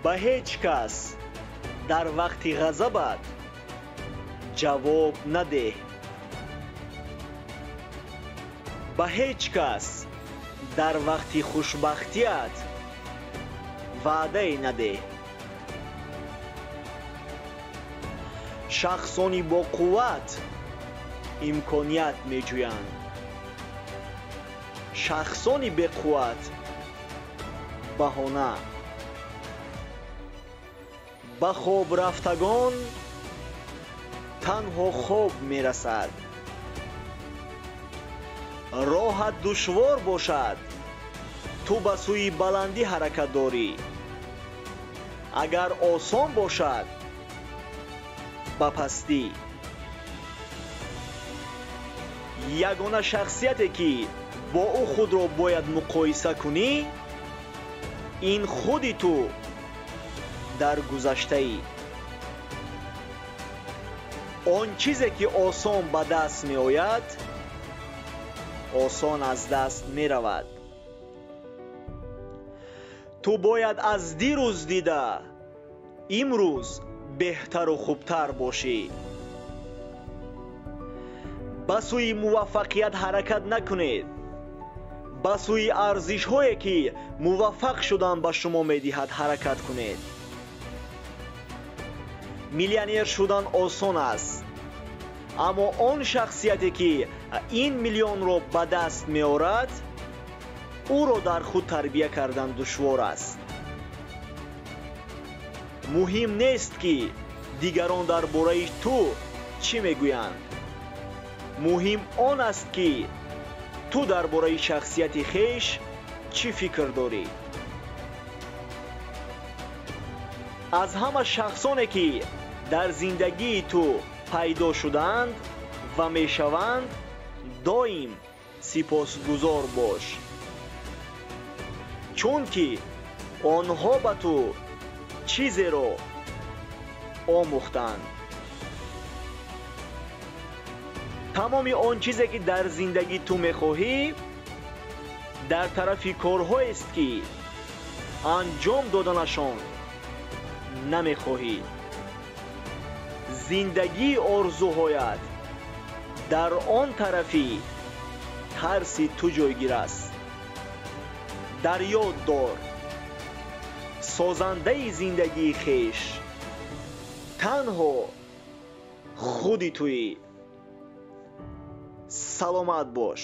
Ба ҳеҷ кас дар вақти ғазабат ҷавоб надеҳ. Ба ҳеҷ кас дар вақти хушбахтият ваъдае надеҳ. Шахсони боқувват имконият меҷӯянд. Шахсони беқувват баҳона. Ба хоб рафтагон танҳо хоб мерасад. Роҳат душвор бошад, ту ба сӯи баландӣ ҳаракат дорӣ. Агар осон бошад, ба пастӣ. Ягона шахсияте ки бо ӯ худро бояд муқоиса кунӣ, ин худи ту дар гузаштаӣ. Он чизе ки осон ба даст меояд, осон аз даст меравад. Ту бояд аз дирӯз дида имрӯз беҳтару хубтар бошӣ. Ба сӯи муваффақият ҳаракат накунед. Ба сӯи арзишҳое ки муваффақ шудан ба шумо медиҳад ҳаракат кунед. Миллионер шудан осон аст, аммо он шахсияте ки ин миллионро ба даст меорад, ӯро дар худ тарбия кардан душвор аст. Муҳим нест ки дигарон дар бораи ту чӣ мегӯянд. Муҳим он аст ки ту дар бораи шахсияти хеш чӣ фикр дорӣ. Аз ҳама шахсоне ки дар зиндагии ту пайдо шудаанд ва мешаванд, доим сипосгузор бош, чунки онҳо ба ту чизеро омӯхтанд. Тамоми он чизе ки дар зиндагӣ ту мехоҳӣ, дар тарафи корҳоест ки анҷом доданашон намехоҳӣ. Зиндагии орзуҳоят дар он тарафи тарси ту ҷойгир аст. Дар ёд дор, созандаи зиндагии хеш танҳо худи туӣ. Саломат бош.